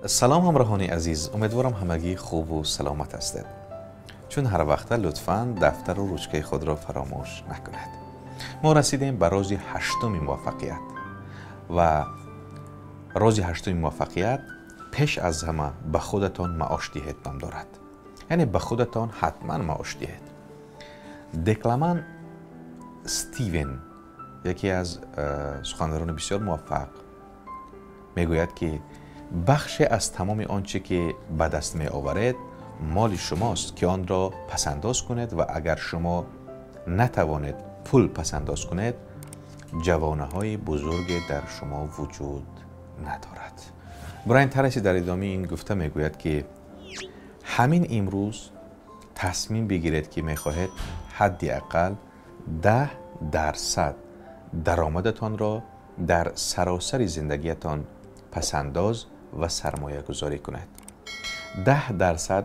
Салом, ҳамроҳони азиз, умедворам, ҳамагӣ хубу саломат ҳастед. Чун ҳар вақта, лутфан дафтару ручкаи худро фаромӯш накунед. Мо расидем ба рози ҳаштуми муваффақият ва рози ҳаштуми муваффақият «Пеш аз ҳама ба худатон маош диҳед» ном дорад. Яъне ба худатон ҳатман маош диҳед. Декламан Стивен, яке аз сухандарони бисёр муваффақ, мегӯяд, ки бахше аз тамоми он чӣ ки ба даст меоваред, моли шумост, ки онро пасандоз кунед, ва агар шумо натавонед пул пасандоз кунед, ҷавонаҳои бузурге дар шумо вуҷуд надорад. Брайан Трейси дар идомаи ин гуфта мегӯяд, ки ҳамин имрӯз тасмим бигиред, ки мехоҳед ҳадди ақал 10% даромадатонро дар саросари зиндагиятон пасандоз ва сармоягузорӣ кунед. 10%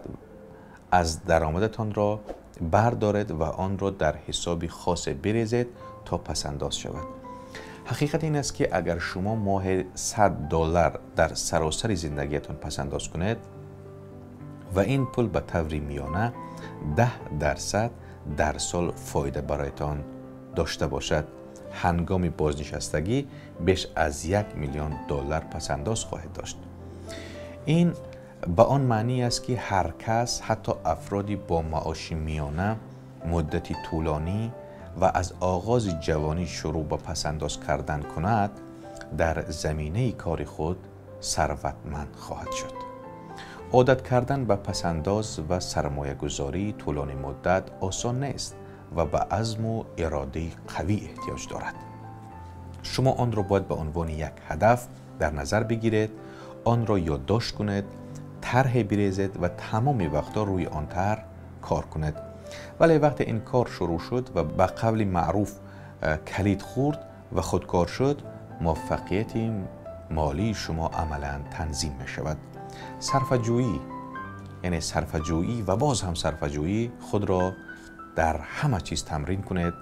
аз даромадатонро бардоред ва онро дар ҳисоби хосе бирезед, то пасандоз шавад. Ҳақиқат ин аст, ки агар шумо моҳе 100 доллар дар саросари зиндагиятон пасандоз кунед ва ин пул ба таври миёна 10% дар сол фоида бароятон дошта бошад, ҳангоми бознишастагӣ беш аз 1 миллион доллар пасандоз хоҳед дошт. Ин ба он маънӣ аст, ки ҳар кас, ҳатто афроди бо маоши миёна, муддати тӯлонӣ ва аз оғози ҷавонӣ шурӯъ ба пасандоз кардан кунад, дар заминаи кори худ сарватманд хоҳад шуд. Одат кардан ба пасандоз ва сармоягузории тӯлонӣ муддат осон нест ва ба азму иродаи қавӣ эҳтиёҷ дорад. Шумо онро бояд ба унвони як ҳадаф дар назар бигиред, онро ёддошт кунед, тарҳе бирезед ва тамоми вақтҳо рӯи он тарҳ кор кунед. Вале вақте ин кор шурӯъ шуд ва ба қавли маъруф калид хӯрд ва худкор шуд, муваффақияти молии шумо амалан танзим мешавад. Сарфаҷӯӣ, яъне сарфаҷӯӣ ва боз ҳам сарфаҷӯӣ. Худро дар ҳама чиз тамрин кунед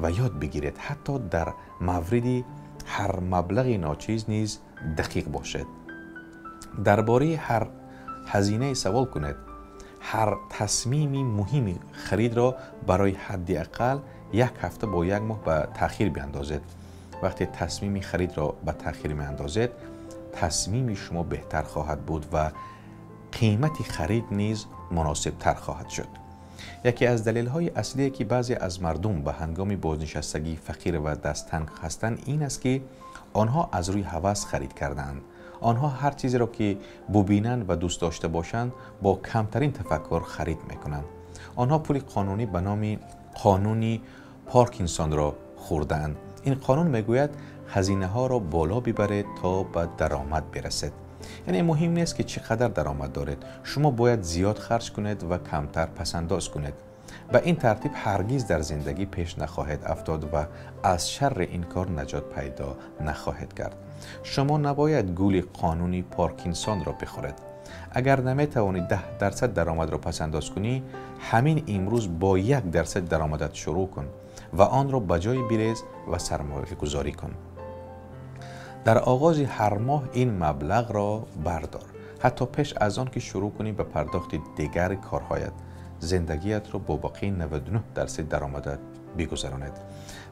ва ёд бигиред, ҳатто дар мавриди ҳар маблағи ночиз низ дақиқ бошед. Дар бораи ҳар ҳазинае савол кунед. Ҳар тасмими муҳими харидро барои ҳадди ақал як ҳафта бо як моҳ ба таъхир биандозед. Вақте тасмими харидро ба таъхир меандозед, тасмими шумо беҳтар хоҳад буд ва қимати харид низ муносибтар хоҳад шуд. Яке аз далелҳои аслие, ки баъзе аз мардум ба ҳангоми бознишастагӣ фақир ва дасттанг ҳастанд, ин аст, ки онҳо аз рӯи ҳавас харид кардаанд. Онҳо ҳар чизеро, ки бубинанд ва дӯст дошта бошанд, бо камтарин тафаккур харид мекунанд. Онҳо пули қонунӣ ба номи қонуни Паркинсонро хӯрдаанд. Ин қонун мегӯяд, хазинаҳоро боло бибаред, то ба даромад бирасед. Яъне муҳим нест, ки чӣ қадар даромад доред, шумо бояд зиёд харҷ кунед ва камтар пасандоз кунед. Ба ин тартиб ҳаргиз дар зиндагӣ пеш нахоҳед афтод ва аз шарри ин кор наҷот пайдо нахоҳед кард. Шумо набояд гули қонуни Паркинсонро бихӯред. Агар наметавонӣ 10% даромадро пасандоз кунӣ, ҳамин имрӯз бо 1% даромадат шурӯъ кун ва онро ба ҷое бирез ва сармоягузорӣ кун. Дар оғози ҳар моҳ ин маблағро бардор, ҳатто пеш аз он ки шурӯъ кунӣ ба пардохти дигар корҳоят. Зиндагиятро бо боқии 99% даромадат бигузаронед.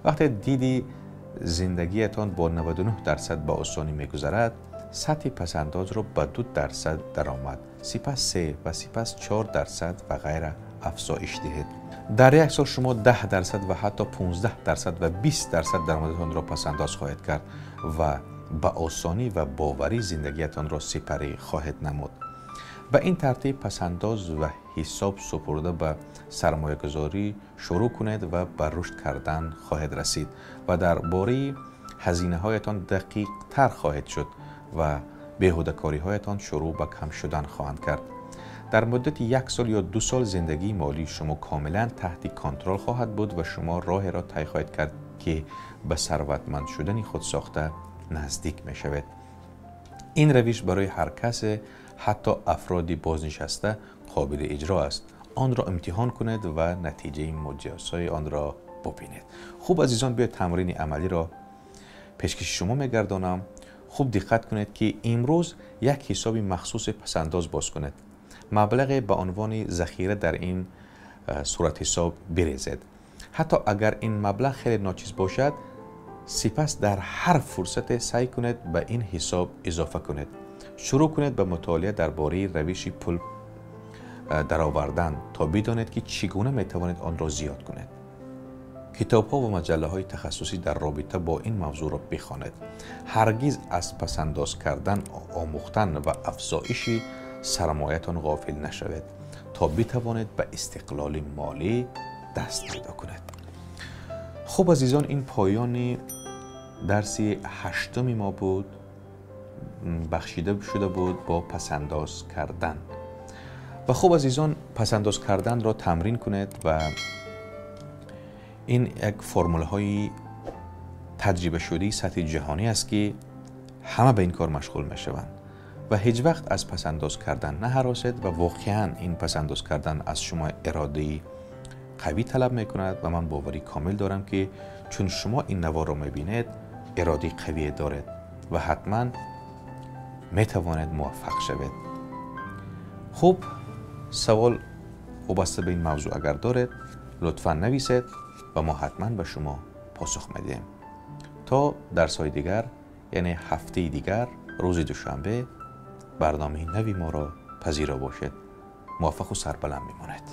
Вақте диди зиндагиятон бо 99% ба осонӣ мегузарад, сатҳи пасандозро ба 2% даромад, сипас 3 ва сипас 4% ва ғайра афзоиш диҳед. Дар як сол шумо 10% ва ҳатто 15% ва 20% даромадатонро пасандоз хоҳед кард ва ба осонӣ ва боварӣ зиндагиятонро сипарӣ хоҳед намуд. Ба ин тартиб пасандоз ва ҳисоб супурда ба сармоягузорӣ шурӯъ кунед ва ба рушд кардан хоҳед расид ва дар бораи ҳазинаҳоятон дақиқтар хоҳед шуд ва беҳудакориҳоятон шурӯъ ба кам шудан хоҳанд кард. Дар муддати як сол ё 2 сол зиндагии молии шумо комилан таҳти контрол хоҳад буд ва шумо роҳеро тай хоҳед кард, ки ба сарватманд шудани худсохта наздик мешавед. Ин равиш барои ҳар касе, ҳатто афроди бознишаста, қобили иҷро аст. Онро имтиҳон кунед ва натиҷаи мӯъҷизаосои онро бубинед. Хуб, азизон, биёед, тамрини амалиро пешкаши шумо мегардонам. Хуб диққат кунед, ки имрӯз як ҳисоби махсуси пасандоз боз кунед. Маблағе ба унвони захира дар ин суратҳисоб бирезед. Ҳатто агар ин маблағ хеле ночиз бошад, сипас дар ҳар фурсате саъй кунед, ба ин ҳисоб изофа кунед. Шурӯъ кунед ба мутолиа дар бораи равиши пул даровардан, то бидонед, ки чӣ гуна метавонед онро зиёд кунед. Китобҳо ва маҷаллаҳои тахассусӣ дар робита бо ин мавзӯъро бихонед. Ҳаргиз аз пасандоз кардан омӯхтан ва афзоиши сармоятон ғофил нашавед, то битавонед ба истиқлоли молӣ даст пайдо кунед. Хуб, азизон, ин поёни дарси ҳаштуми мо буд, бахшида шуда буд бо пасандоз кардан. Ва хуб, азизон, пасандоз карданро тамрин кунед ва ин як формулаҳои таҷрибашудаи сатҳи ҷаҳонӣ аст, ки ҳама ба ин кор машғул мешаванд. Ва ҳеҷ вақт аз пасандоз кардан наҳаросед ва воқеан ин пасандоз кардан аз шумо иродаи қавӣ талаб мекунад ва ман боварӣ комил дорам, ки чун шумо ин наворро мебинед, иродаи қавие доред ва ҳатман метавонед муваффақ шавед. Хуб, савол вобаста ба ин мавзӯъ агар доред, лутфан нависед ва мо ҳатман ба шумо посух медиҳем. То дарсҳои дигар, яъне ҳафтаи дигар, рӯзи душанбе, барномаи нави моро пазиро бошед. Муваффақу сарбаланд мемонед.